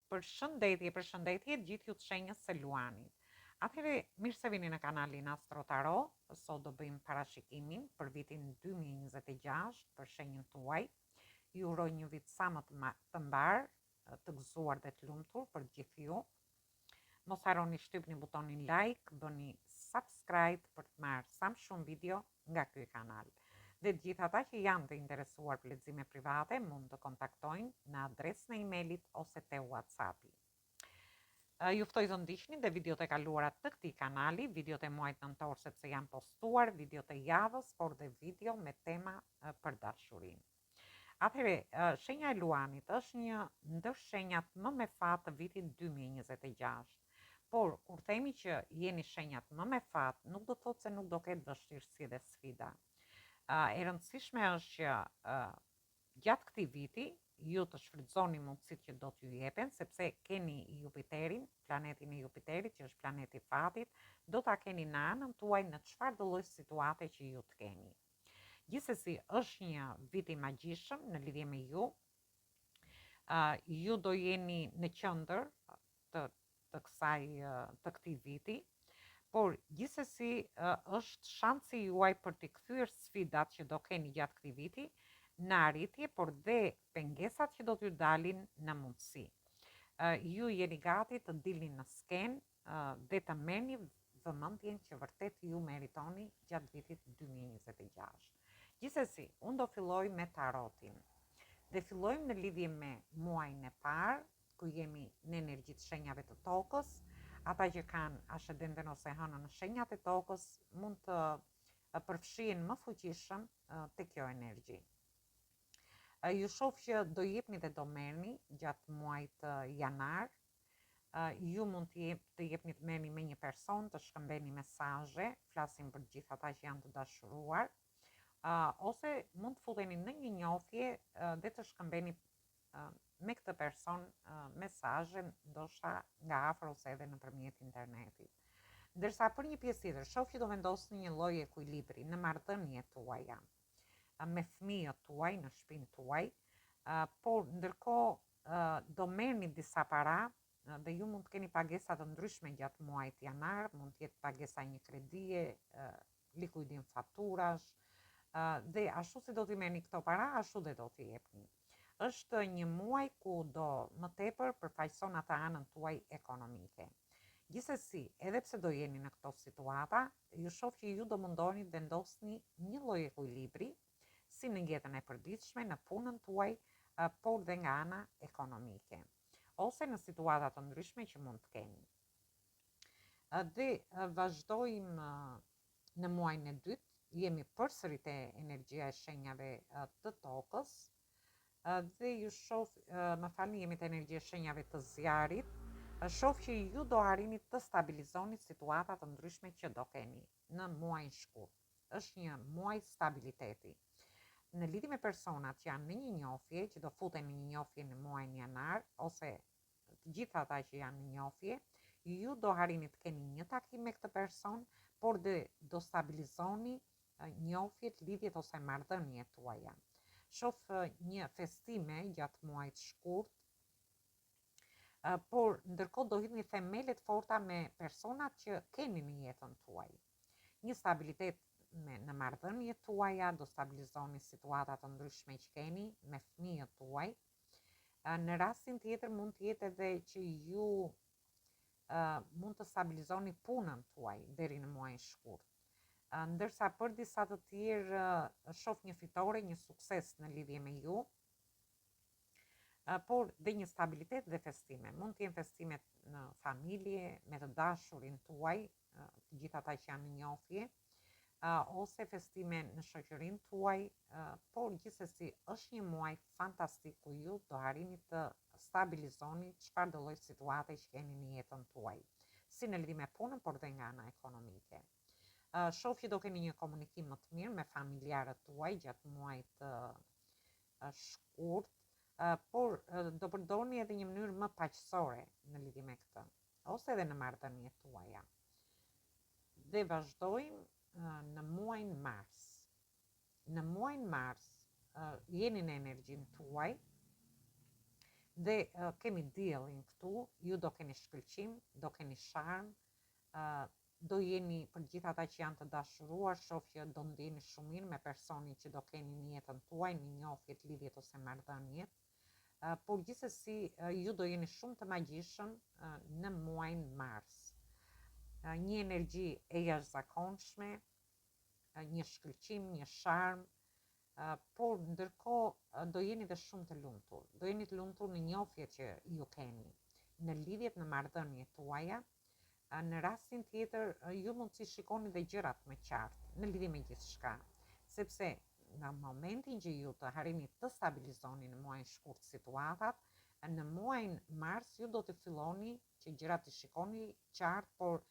Përshëndetje, përshëndetje gjithë ju të shenjës së Luanit. Atëherë, mirë se vini në kanalin Astro Taro. Sot do bëjmë parashikimin për vitin 2026 për shenjën tuaj. Ju uroj një vit sa më të mbarë, të gëzuar dhe të lumtur për gjithë ju. Mos harroni shtypni butonin like, bëni subscribe për të marrë sa më shumë video nga ky kanal. Dhe të gjithë ata që janë të interesuar për lexime private mund të kontaktojnë në adresën e emailit ose te WhatsAppi. Ju ftoj të ndiqni dhe videot e kaluara të këtij kanali, videot e muajit nëntor sepse janë postuar, videot e javës, por dhe video me tema për dashurinë. Atëherë, shenja e Luanit është një ndër shenjat më me fat të vitit 2026. Por, kur themi që jeni shenjat më me fat, nuk do të thotë se nuk do ketë vështirësi dhe sfida. E rëndësishme është që gjatë këtij viti ju të shfrytëzoni mundësitë që do t'ju jepen, sepse keni Jupiterin, planetin e Jupiterit, që është planeti i fatit, do ta keni në anën tuaj në çfarëdo lloj situate që ju të keni. Gjithsesi, është një vit i magjishëm në lidhje me ju. Ju do jeni në qendër të të kësaj të këtij viti, por gjithsesi është shansi juaj për t'i kthyer sfidat që do keni gjatë këtij viti në arritje, por dhe pengesat që do t'ju dalin në mundësi. Ju jeni gati të dilni në skenë dhe të merrni vëmendjen që vërtet ju meritoni gjatë vitit 2026. Gjithsesi, unë do filloj me tarotin. Dhe fillojmë në lidhje me muajin e parë, ku jemi në energjitë shenjave të tokës. Ata që kanë ascendenten ose hënën në shenjat e tokës mund të përfshihen më fuqishëm te kjo energji. Ju shoh që do jepni dhe do merrni gjatë muajit janar. Ju mund të jep, të jepni të merrni me një person, të shkëmbeni mesazhe, flasim për të gjithë ata që janë të dashuruar, ose mund të futeni në një njohje dhe të shkëmbeni me këtë person mesazhe, ndoshta nga afër ose edhe nëpërmjet internetit. Ndërsa për një pjesë tjetër, shoh që do vendosni një lloj ekuilibri në marrëdhëniet tuaja, me fëmijët tuaj, në shtëpinë tuaj, por ndërkohë do merrni disa para dhe ju mund të keni pagesa të ndryshme gjatë muajit janar, mund të jetë pagesa një kredie, likuidim faturash, dhe ashtu si do t'i merrni këto para, ashtu dhe do t'i jepni. Është një muaj ku do më tepër përfaqëson atë anën tuaj ekonomike. Gjithsesi, edhe pse do jeni në këto situata, ju shoh që ju do mundoheni të vendosni një lloj ekuilibri, si në jetën e përditshme, në punën tuaj, por dhe nga ana ekonomike, ose në situata të ndryshme që mund të keni. Dhe vazhdojmë në muajin e dytë, jemi përsëri te energjia e shenjave të tokës, dhe ju shoh, më falni, jemi te energjia e shenjave të zjarrit, shoh që ju do arrini të stabilizoni situata të ndryshme që do keni në muajin shkurt. Është një muaj stabiliteti. Në lidhje me personat që janë në një njohje, që do futen në një njohje në muajin janar ose të gjithë ata që janë në njohje, ju do arrini të keni një takim me këtë person, por dhe do stabilizoni njohjet, lidhjet ose marrëdhëniet tuaja. Shoh një festime gjatë muajit shkurt, por ndërkohë do hidhni themele të forta me personat që keni në jetën tuaj. Një stabilitet me në marrëdhëniet tuaja, do stabilizoni situata të ndryshme që keni me fëmijët tuaj. Në rastin tjetër mund të jetë edhe që ju mund të stabilizoni punën tuaj deri në muajin shkurt. Ndërsa për disa të tjerë shoh një fitore, një sukses në lidhje me ju, por dhe një stabilitet dhe festime. Mund të jenë festimet në familje, me të dashurin tuaj, të gjithë ata që janë në njohje, ose festime në shoqërinë tuaj, por gjithsesi është një muaj fantastik ku ju do arrini të stabilizoni çfarëdo lloj situate që keni në jetën tuaj, si në lidhje me punën, por dhe nga ana ekonomike. Shoh që do keni një komunikim më të mirë me familjarët tuaj gjatë muajit shkurt, por do përdorni edhe një mënyrë më paqësore në lidhje me këtë, ose edhe në marrëdhëniet tuaja. Dhe vazhdojmë në muajin mars. Në muajin mars jeni në energjinë tuaj. Dhe kemi diellin këtu, ju do keni shkëlqim, do keni sharm, do jeni për gjithë ata që janë të dashuruar, shoh që do ndiheni shumë mirë me personin që do keni në jetën tuaj, në njohjet, lidhjet ose marrëdhëniet. Por gjithsesi ju do jeni shumë të magjishëm në muajin mars. Një energji e jashtëzakonshme, një shkëlqim, një sharm, por ndërkohë do jeni dhe shumë të lumtur. Do jeni të lumtur në njohjet që ju keni, në lidhjet në marrëdhëniet tuaja. Në rastin tjetër ju mund t'i shikoni dhe gjërat më qartë në lidhje me gjithçka, sepse në momentin që ju të arrini të stabilizoni në muajin shkurt situatat, në muajin mars ju do të filloni që gjërat t'i shikoni qartë, por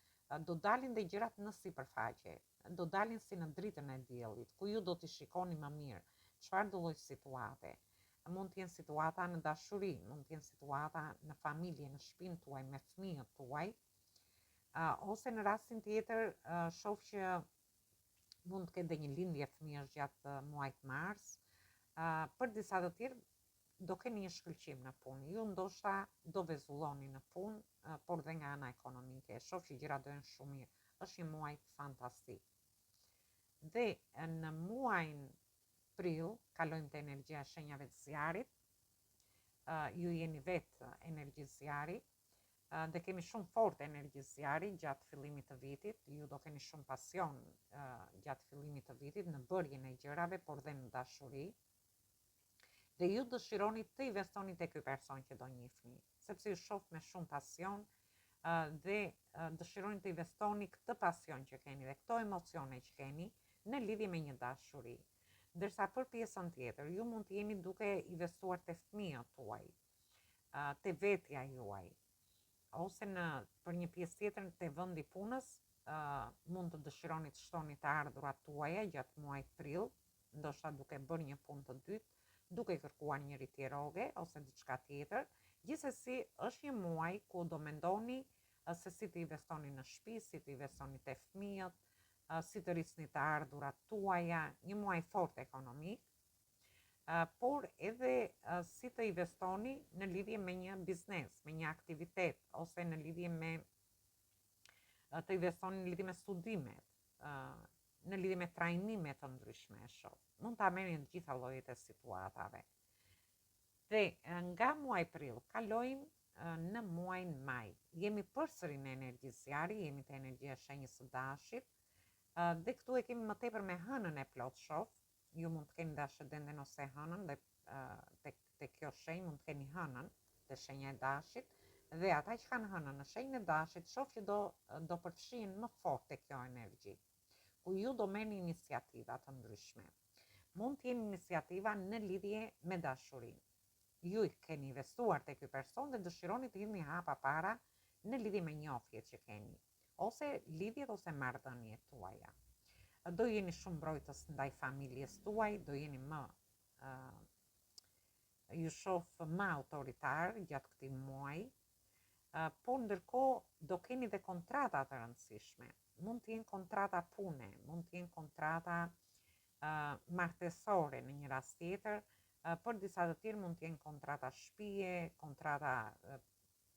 do dalin dhe gjërat në sipërfaqe do dalin si në dritën e diellit, ku ju do t'i shikoni më mirë, çfarëdo lloj situate. Mund të jenë situata në dashuri, mund të jenë situata në familje, në shtëpinë tuaj, me fëmijët tuaj, ose në rastin tjetër, shoh që mund të ketë dhe një lindje fëmijësh gjatë muajit mars. Për disa të tjerë do keni një shkëlqim në punë. Ju ndoshta do vezulloni në punë, por dhe nga ana ekonomike. Shoh që gjërat do jenë shumë mirë. Është një muaj fantastik. Dhe në muajin prill kalojmë te energjia e shenjave të zjarrit. Ju jeni vetë energji zjarri dhe kemi shumë fort energji zjarri gjatë fillimit të vitit. Ju do keni shumë pasion gjatë fillimit të vitit në bërjen e gjërave, por dhe në dashuri. Dhe ju dëshironi të investoni te ky person që do njihni, sepse ju shoh me shumë pasion dhe dëshironi të investoni këtë pasion që keni dhe këto emocione që keni në lidhje me një dashuri. Ndërsa për pjesën tjetër, ju mund të jeni duke investuar te fëmijët tuaj, te vetja juaj, ose në për një pjesë tjetër te vendi i punës, mund të dëshironi të shtoni të ardhurat tuaja gjatë muajit prill, ndoshta duke bërë një punë të dytë, duke kërkuar një rritje rroge ose diçka tjetër. Gjithsesi, është një muaj ku do mendoni se si të investoni në shtëpi, si të investoni te fëmijët, si të rrisni të ardhurat tuaja, një muaj fort ekonomik, por edhe si të investoni në lidhje me një biznes, me një aktivitet ose në lidhje me të investoni në lidhje me studimet, në lidhje me trajnime të ndryshme e shoh. Mund ta merrni në të gjitha llojet e situatave. Dhe nga muaji prill kalojmë në muajin maj. Jemi përsëri në energji zjarri, jemi te energjia e shenjës së dashit. Dhe këtu e kemi më tepër me hënën e plotë shoh. Ju mund të keni dhe ascendenten ose hënën dhe tek te kjo shenjë mund të keni hënën te shenja e dashit dhe ata që kanë hënën në shenjën e dashit shoh që do do përfshihen më fort te kjo energji ku ju do merrni iniciativa të ndryshme. Mund të jenë iniciativa në lidhje me dashurinë. Ju i keni investuar te ky person dhe dëshironi të hidhni hapa para në lidhje me njohjet që keni, ose lidhjet ose marrëdhëniet tuaja. Do jeni shumë mbrojtës ndaj familjes tuaj, do jeni më ju shoh më autoritar gjatë këtij muaji, por ndërkohë do keni dhe kontrata të rëndësishme. Mund të jenë kontrata pune, mund të jenë kontrata martesore në një rast tjetër, për disa të tjerë mund të jenë kontrata shtëpie, kontrata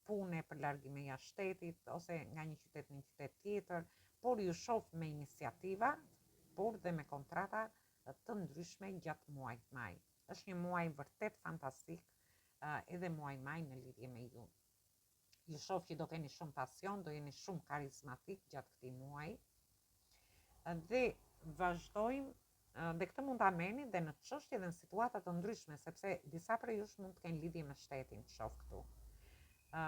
pune për largime jashtë shtetit ose nga një qytet në një qytet tjetër, por ju shoh me iniciativa, por dhe me kontrata të ndryshme gjatë muajit maj. Është një muaj vërtet fantastik edhe muaji maj në lidhje me ju. Ju shoh që do keni shumë pasion, do jeni shumë karizmatik gjatë këtij muaji. Dhe vazhdojmë dhe këtë mund ta merrni dhe në çështje dhe në situata të ndryshme, sepse disa prej jush mund të kenë lidhje me shtetin, shoh këtu.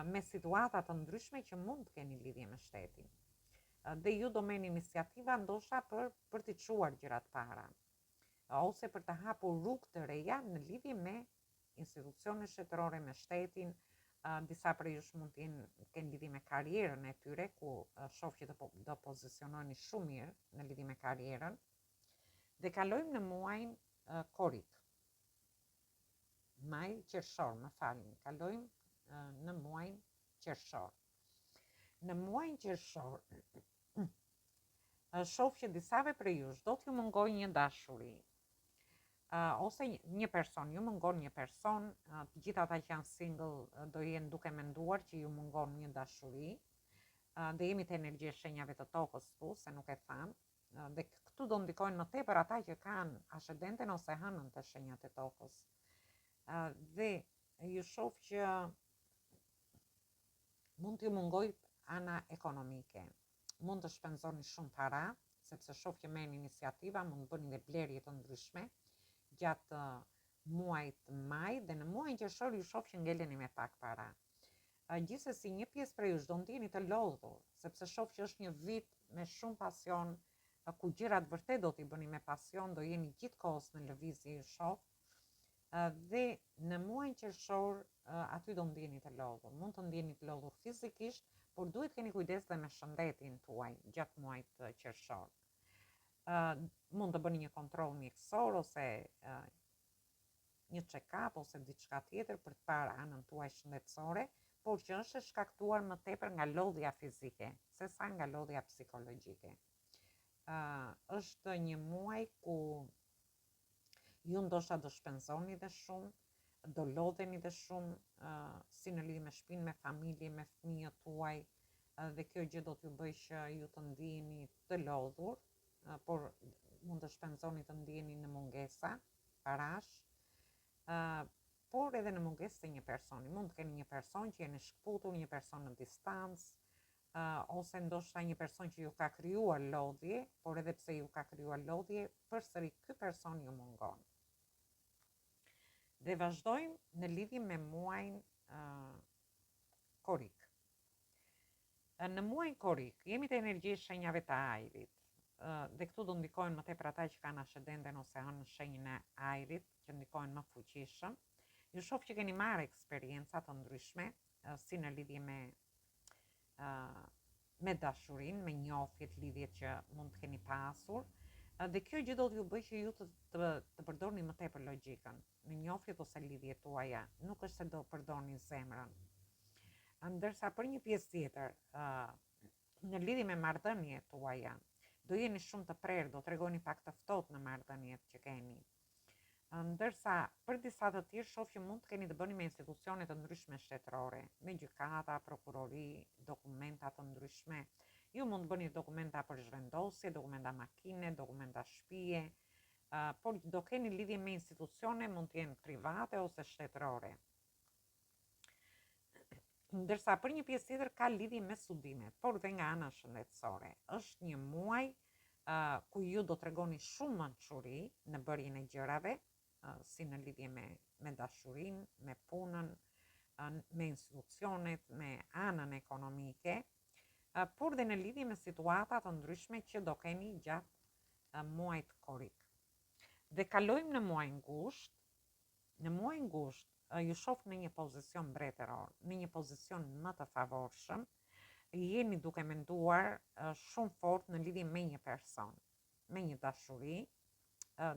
Me situata të ndryshme që mund të keni lidhje me shtetin. Dhe ju do merrni iniciativa ndoshta për për t'i çuar gjërat para ose për të hapur rrugë të reja në lidhje me institucione shtetërore, me shtetin, disa prej jush mund të jenë kenë lidhje me karrierën e tyre, ku shoh që do, po, do pozicionoheni shumë mirë në lidhje me karrierën. Dhe kalojmë në muajin korrik. Maj, qershor, më falni, kalojmë në muajin qershor. Në muajin qershor, shoh që disave prej jush do t'ju mungojë një dashuri. Ose një person, ju mungon një person, të gjithë ata që janë single do jenë duke menduar që ju mungon një dashuri. Dhe jemi te energjia e shenjave të tokës këtu, se nuk e thamë. Dhe këtu do ndikojnë më tepër ata që kanë ascendenten ose hënën te shenjat e tokës. Dhe ju shoh që mund t'ju mungojë ana ekonomike. Mund të shpenzoni shumë para, sepse shoh që merrni iniciativa, mund të bëni dhe blerje të ndryshme gjatë muajit maj dhe në muajin qershor ju shoh që ngeleni me pak para. Gjithsesi një pjesë prej jush do ndiheni të lodhur, sepse shoh që është një vit me shumë pasion, ku gjërat vërtet do t'i bëni me pasion, do jeni gjithë kohës në lëvizje ju shoh. Dhe në muajin qershor aty do ndiheni të lodhur. Mund të ndiheni të lodhur fizikisht, por duhet keni kujdes dhe me shëndetin tuaj gjatë muajit qershor. Mund të bëni një kontroll mjekësor ose një check-up ose diçka tjetër për të parë anën tuaj shëndetësore, por që është e shkaktuar më tepër nga lodhja fizike, se sa nga lodhja psikologjike. Uh, është një muaj ku ju ndoshta do shpenzoni dhe shumë, do lodheni dhe shumë, uh, si në lidhje me shtëpinë, me familje, me fëmijët tuaj, uh, dhe kjo gjë do t'ju bëjë që ju të ndiheni të lodhur, uh, por mund të shpenzoni të ndiheni në mungesa parash, uh, por edhe në mungesë të një personi. Mund të keni një person që jeni shkëputur, një person në distancë, uh, ose ndoshta një person që ju ka krijuar lodhje, por edhe pse ju ka krijuar lodhje, përsëri ky person ju mungon. Dhe vazhdojmë në lidhje me muajin uh, korrik. Në muajin korrik, jemi te energjia e shenjave të ajrit. Dhe këtu do ndikojnë më tepër ata që kanë ascendenten ose hënën në shenjën e ajrit, që ndikojnë më fuqishëm. Ju shoh që keni marrë eksperienca të ndryshme, si në lidhje me me dashurinë, me njohjet, lidhjet që mund të keni pasur. Dhe kjo gjë do t'ju bëjë që ju të, të, të përdorni më tepër logjikën në njohjet ose lidhjet tuaja, nuk është se do përdorni zemrën. Ndërsa për një pjesë tjetër, në lidhje me marrëdhëniet tuaja, do jeni shumë të prerë, do tregoni pak të ftohtë në marrëdhëniet që keni. Ndërsa për disa të tjerë shoh që mund të keni të bëni me institucione të ndryshme shtetërore, me gjykata, prokurori, dokumenta të ndryshme. Ju mund të bëni dokumenta për zhvendosje, dokumenta makine, dokumenta shtëpie, por do keni lidhje me institucione, mund të jenë private ose shtetërore. Ndërsa për një pjesë tjetër ka lidhje me studimet, por dhe nga ana shëndetësore. Është një muaj uh, ku ju do tregoni shumë mençuri në bërjen e gjërave, uh, si në lidhje me me dashurinë, me punën, uh, me institucionet, me anën ekonomike, uh, por dhe në lidhje me situata të ndryshme që do keni gjatë uh, muajit korrik. Dhe kalojmë në muajin gusht, Në muajin gusht, ju shoh në një pozicion mbretëror, në një pozicion më të favorshëm, jeni duke menduar shumë fort në lidhje me një person, me një dashuri,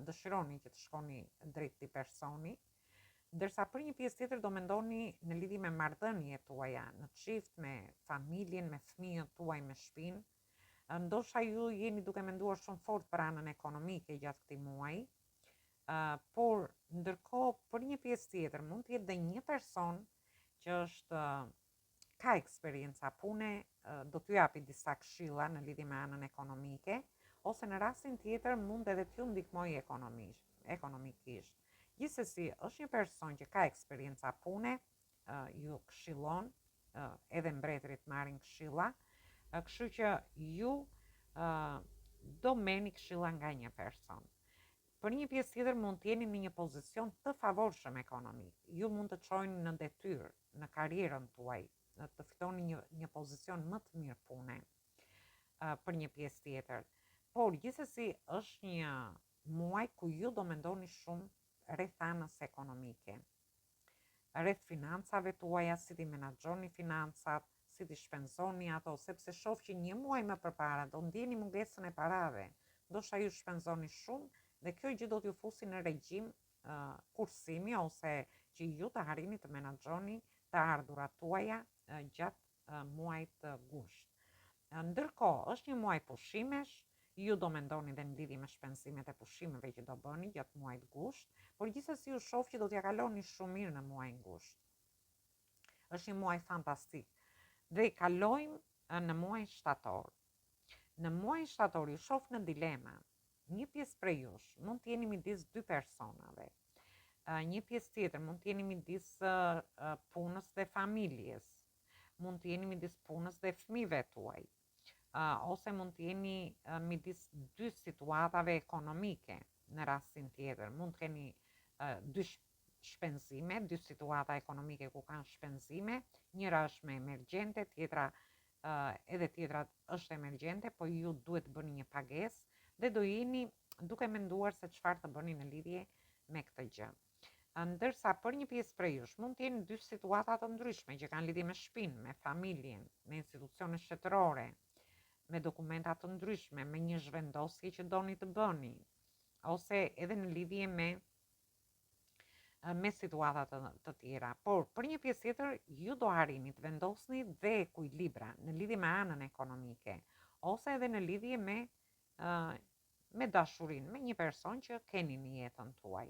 dëshironi që të shkoni drejt këtij personi, ndërsa për një pjesë tjetër do mendoni në lidhje me marrëdhëniet tuaja, në çift, me familjen, me fëmijët tuaj, me shtëpinë. Ndoshta ju jeni duke menduar shumë fort për anën ekonomike gjatë këtij muaji, Uh, por ndërkohë për një pjesë tjetër mund të jetë dhe një person që është ka eksperienca pune, do t'ju japi disa këshilla në lidhje me anën ekonomike, ose në rastin tjetër mund edhe t'ju ndihmojë ekonomisht, ekonomikisht. Gjithsesi, është një person që ka eksperienca pune, ju këshillon, edhe mbretërit marrin këshilla, kështu që ju do merrni këshilla nga një person. Për një pjesë tjetër mund të jeni në një pozicion të favorshëm ekonomik. Ju mund të çoheni në detyrë, në karrierën tuaj, të fitoni një një pozicion më të mirë pune për një pjesë tjetër. Por gjithsesi është një muaj ku ju do mendoni shumë rreth anës ekonomike. rreth financave tuaja, si t'i menaxhoni financat, si t'i shpenzoni ato, sepse shoh që një muaj më përpara do ndjeni mungesën e parave. Ndoshta ju shpenzoni shumë dhe kjo gjë do t'ju fusi në regjim uh, kursimi ose që ju të arrini të menaxhoni të ardhurat tuaja uh, gjatë uh, muajit uh, gusht. Ndërkohë, është një muaj pushimesh, Ju do mendoni dhe në lidhje me shpenzimet e pushimeve që do bëni gjatë muajit gusht, por gjithsesi ju shoh që do t'ia kaloni shumë mirë në muajin gusht. Është një muaj fantastik. Dhe kalojmë në muajin shtator. Në muajin shtator ju shoh në dilema. Një pjesë prej jush mund të jeni midis dy personave. Një pjesë tjetër mund të jeni midis punës dhe familjes. Mund të jeni midis punës dhe fëmijëve tuaj. Ose mund të jeni midis dy situatave ekonomike në rastin tjetër. Mund të keni dy shpenzime, dy situata ekonomike ku kanë shpenzime, njëra është më emergjente, tjetra edhe tjetra është emergjente, po ju duhet të bëni një pagesë dhe do jeni duke menduar se çfarë të bëni në lidhje me këtë gjë. Ndërsa për një pjesë prej jush mund të jenë dy situata të ndryshme që kanë lidhje me shtëpinë, me familjen, me institucione shtetërore, me dokumenta të ndryshme, me një zhvendosje që doni të bëni, ose edhe në lidhje me me situata të, të tjera. Por për një pjesë tjetër ju do arrini të vendosni dhe ekuilibra në lidhje me anën ekonomike ose edhe në lidhje me uh, me dashurinë, me një person që keni në jetën tuaj.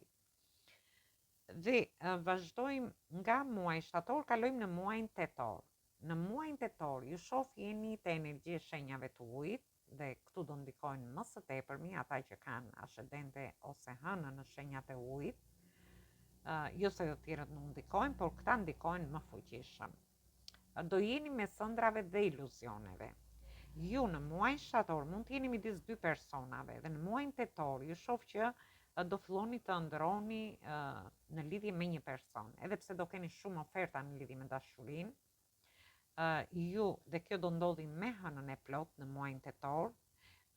Dhe uh, vazhdojmë nga muaji shtator, kalojmë në muajin tetor. Në muajin tetor ju shoh jeni te energjia e shenjave të ujit, dhe këtu do ndikojnë më së tepërmi ata që kanë ascendente ose hënë në shenjat e ujit. Uh, jo se të tjerët nuk ndikojnë, por këta ndikojnë më fuqishëm. Do jeni mes ëndrrave dhe iluzioneve. Ju në muajin shtator mund të jeni midis dy personave dhe në muajin tetor ju shoh që do filloni të ëndërroni në lidhje me një person, edhe pse do keni shumë oferta në lidhje me dashurinë, ju dhe kjo do ndodhi me hënën e plotë në muajin tetor,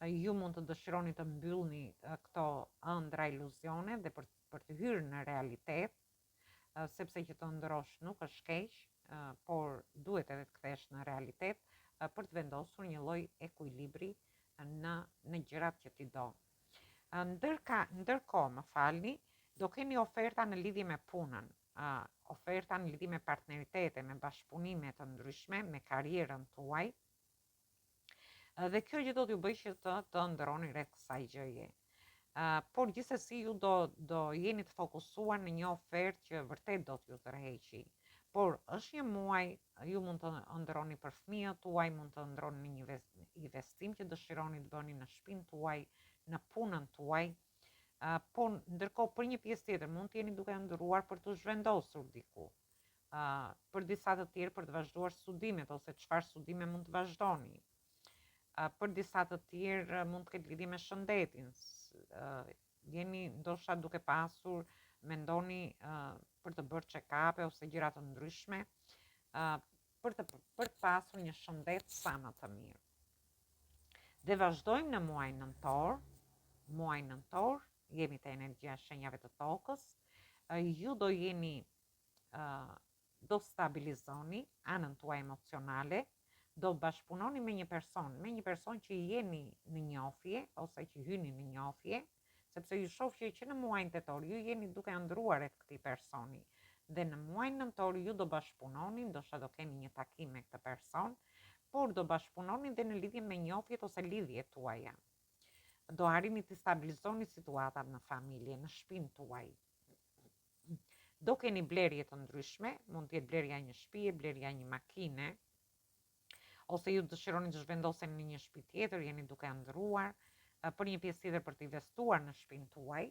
ju mund të dëshironi të mbyllni këto ëndrra iluzione dhe për për të hyrë në realitet, sepse që të ëndërrosh nuk është keq, por duhet edhe të kthehesh në realitet për të vendosur një lloj ekuilibri në në gjërat që ti do. Ndërka, ndërkohë, më falni, do keni oferta në lidhje me punën, oferta në lidhje me partneritete, me bashkëpunime të ndryshme, me karrierën tuaj. Dhe kjo gjë do t'ju bëjë që të të ëndërroni rreth kësaj gjëje. Uh, por gjithsesi ju do do jeni të fokusuar në një ofertë që vërtet do t'ju tërheqi. Por është një muaj, ju mund të ëndërroni për fëmijët tuaj, mund të ëndërroni në një investim që dëshironi të bëni në shtëpinë tuaj, në punën tuaj. Uh, por ndërkohë për një pjesë tjetër mund të jeni duke ëndërruar për t'u zhvendosur diku. Uh, për disa të tjerë për të vazhduar studimet ose çfarë studime mund të vazhdoni. Uh, për disa të tjerë mund të ketë lidhje me shëndetin. Uh, jeni ndoshta duke pasur mendoni uh, për të bërë check-up ose gjëra të ndryshme uh, për të për të pasur një shëndet sa më të mirë. Dhe vazhdojmë në muajin nëntor, muajin nëntor, jemi te energjia e shenjave të tokës, ju do jeni do stabilizoni anën tuaj emocionale, do bashkëpunoni me një person, me një person që jeni në njohje ose që hyni në njohje, sepse ju shoh që që në muajin tetor ju jeni duke ëndërruar rreth këtij personi dhe në muajin nëntor ju do bashkëpunoni, ndoshta do keni një takim me këtë person, por do bashkëpunoni dhe në lidhje me njohjet ose lidhjet tuaja. Do arrini të stabilizoni situatat në familje, në shtëpinë tuaj. Do keni blerje të ndryshme, mund të jetë blerja e një shtëpie, blerja e një makine, ose ju dëshironi të zhvendoseni në një shtëpi tjetër, jeni duke ëndërruar për një pjesë tjetër për të investuar në shtëpinë tuaj,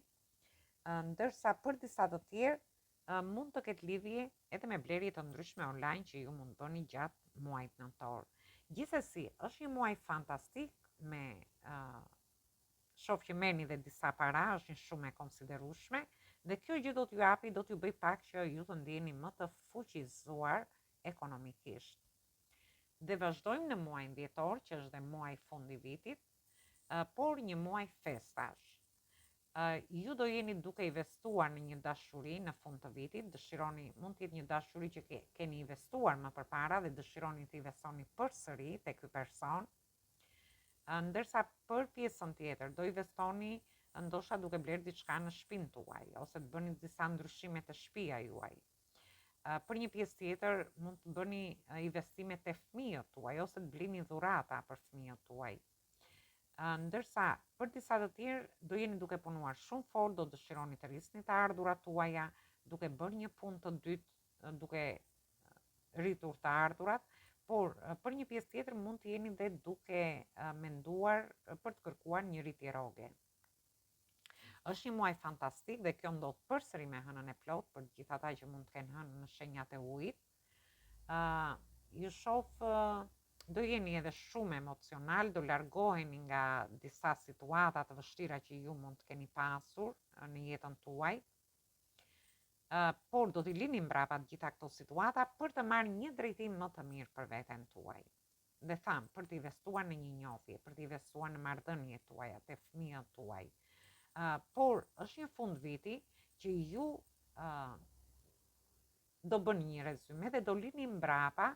ndërsa për disa të tjerë mund të ketë lidhje edhe me blerje të ndryshme online që ju mund të bëni gjatë muajit nëntor. Gjithsesi, është një muaj fantastik me uh, shoh që merrni dhe disa para, është një shumë e konsiderueshme dhe kjo gjë do t'ju japi, do t'ju bëjë pak që ju të ndjeni më të fuqizuar ekonomikisht. Dhe vazhdojmë në muajin dhjetor, që është dhe muaji fund i vitit, por një muaj festash. Ju do jeni duke investuar në një dashuri në fund të vitit, dëshironi, mund të jetë një dashuri që keni investuar më përpara dhe dëshironi të investoni përsëri te ky person. Ndërsa për pjesën tjetër do investoni ndoshta duke blerë diçka në shtëpinë tuaj ose të bëni disa ndryshime te shtëpia juaj. Për një pjesë tjetër mund të bëni investime te fëmijët tuaj ose të blini dhurata për fëmijët tuaj. Ndërsa për disa të tjerë do jeni duke punuar shumë fort, do dëshironi të rrisni të ardhurat tuaja, duke bërë një punë të dytë, duke rritur të ardhurat, por për një pjesë tjetër mund të jeni dhe duke menduar për të kërkuar një rritje rroge. Është një muaj fantastik dhe kjo ndodh përsëri me hënën e plotë për të gjithë ata që mund të kenë hënë në shenjat e ujit. Ë uh, ju shoh do jeni edhe shumë emocional, do largoheni nga disa situata të vështira që ju mund të keni pasur në jetën tuaj. Uh, por do t'i lini mbrapa të gjitha këto situata për të marrë një drejtim më të mirë për veten tuaj. Dhe thamë, për të investuar në një njohje, për të investuar në marrëdhëniet tuaja, te fëmijët tuaj. Uh, por është një fund viti që ju uh, do bëni një rezyme dhe do lini mbrapa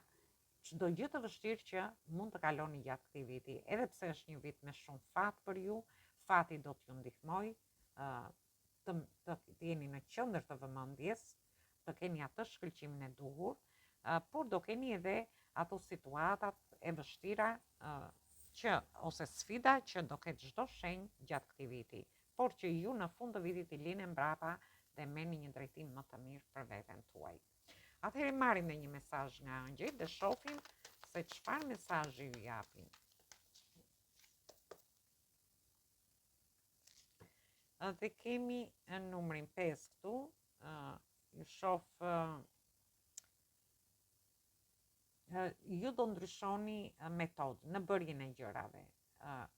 çdo gjë të vështirë që mund të kaloni gjatë këtij viti. Edhe pse është një vit me shumë fat për ju, fati do t'ju ndihmojë uh, të, të, të jeni në qendër të vëmendjes, të keni atë shkëlqimin e duhur, por do keni edhe ato situatat e vështira që ose sfida që do ketë çdo shenjë gjatë këtij viti, por që ju në fund të vitit i lini mbrapa dhe merrni një drejtim më të mirë për veten tuaj. Atëherë marrim dhe një mesazh nga ëngjëjt dhe shohim se çfarë mesazhi ju japin. Dhe kemi numrin 5 këtu, ju shoh ju do ndryshoni metodë në bërjen e gjërave.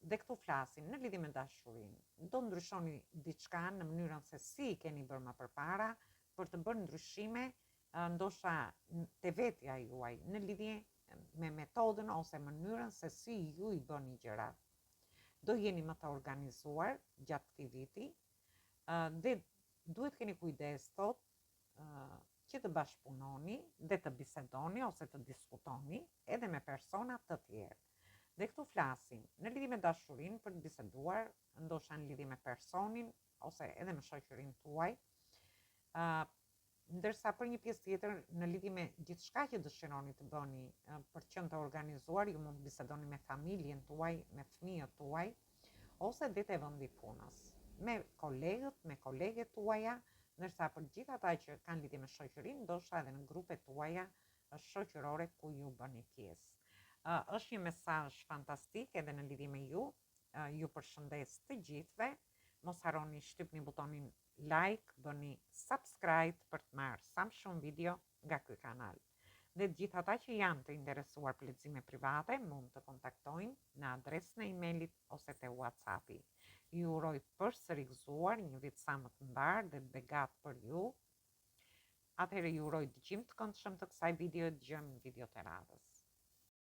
Dhe këtu flasim në lidhje me dashurinë. Do ndryshoni diçka në mënyrën se si i keni bërë më përpara për të bërë ndryshime ndoshta te vetja juaj në lidhje me metodën ose mënyrën se si ju i bëni gjërat. Do jeni më të organizuar gjatë këtij viti dhe duhet keni kujdes thotë që të bashkëpunoni dhe të bisedoni ose të diskutoni edhe me persona të tjerë. Dhe këtu flasim në lidhje me dashurinë për të biseduar, ndoshta në lidhje me personin ose edhe me shoqërinë tuaj, Ndërsa për një pjesë tjetër, në lidhje me gjithçka që dëshironi të bëni për të qenë të organizuar, ju mund të bisedoni me familjen tuaj, me fëmijët tuaj, ose dhe te vendi i punës, me kolegët, me koleget tuaja, ndërsa për gjithë ata që kanë lidhje me shoqërinë, ndoshta edhe në grupet tuaja shoqërore ku ju bëni pjesë. Është një mesazh fantastik edhe në lidhje me ju. Ju përshëndes të gjithëve. Mos harroni shtypni butonin like, bëni subscribe për të marrë sa më shumë video nga ky kanal. Dhe të gjithë ata që janë të interesuar për lexime private mund të kontaktojnë në adresën e emailit ose te WhatsAppi. Ju uroj përsëri gëzuar një vit sa më të mbarë dhe të begatë për ju. Atëherë ju uroj dëgjim të këndshëm të kësaj videoje, dëgjohemi në videot e radhës.